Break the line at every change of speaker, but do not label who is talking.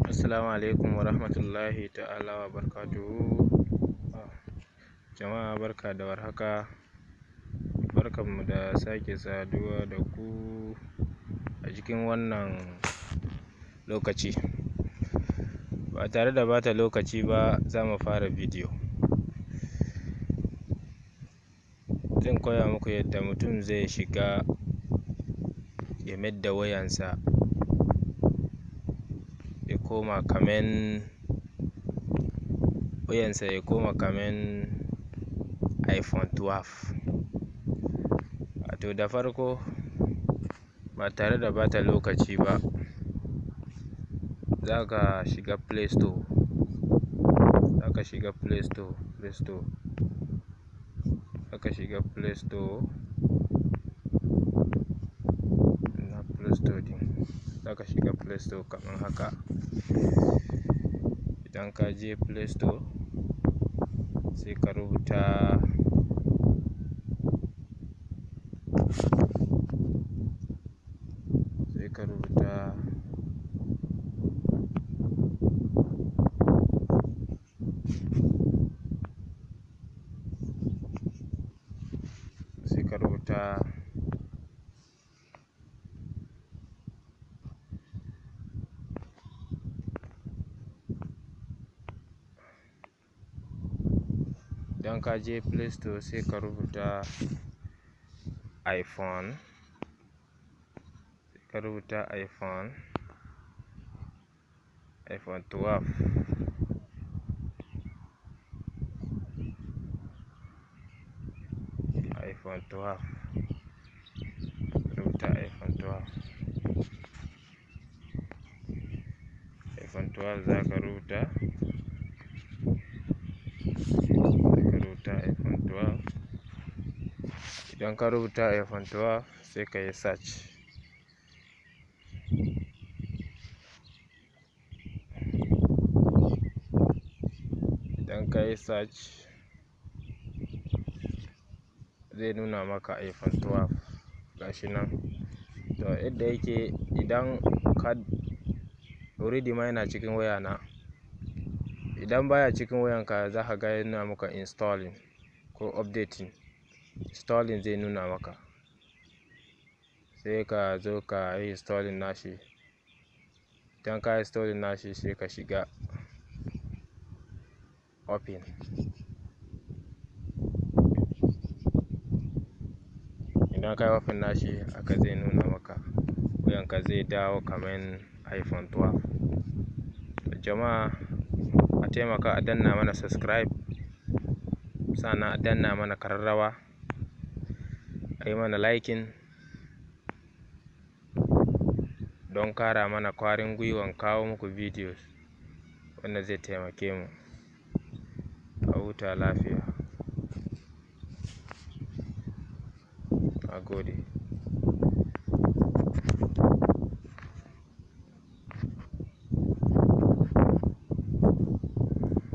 Assalamu alaikum wa rahmatullahi ta'ala wa barakatuhu. Jama'a, barka da warhaka, barkanmu da sake saduwa da ku a cikin wannan lokaci. Ba tare da ɓata lokaci ba, za mu fara bidiyo. Zan koya muku yadda mutum zai shiga ya maida wayansa ya koma kaman wayansa ya koma kaman iPhone 12. Wato da farko, ba tare da ɓata lokaci ba, za ka shiga Play Store, za ka shiga Play Store, Play Store, za ka shiga Play Store, ina Play Store ɗin? Za ka shiga Play Store kamar haka. Idan ka je Play Store, sai ka rubuta sai ka rubuta sai ka rubuta Idan ka je Play Store, sai ka rubuta iPhone, sai ka rubuta iPhone 12, iPhone 12, rubuta iPhone 12, iPhone 12 za ka rubuta, sai ka rubuta iPhone 12. Idan ka rubuta iPhone 12, sai ka yi search. Idan ka yi search, zai nuna maka iPhone 12, gashi nan. To, yadda yake, idan ka already ma yana cikin wayana. Idan baya cikin wayanka, za ka ga ya nuna maka installing ko updating. Installing zai nuna maka. Sai ka zo ka yi installing nashi. Idan ka yi installing nashi, sai ka shiga open. Idan ka yi open nashi, haka zai nuna maka. Wayanka zai dawo kaman iPhone 12. Jama'a, a taimaka a danna mana subscribe, sannan a danna mana ƙararrawa, a yi mana liking don ƙara mana ƙwarin gwiwan kawo muku videos wanda zai taimake mu. A huta lafiya. Na gode.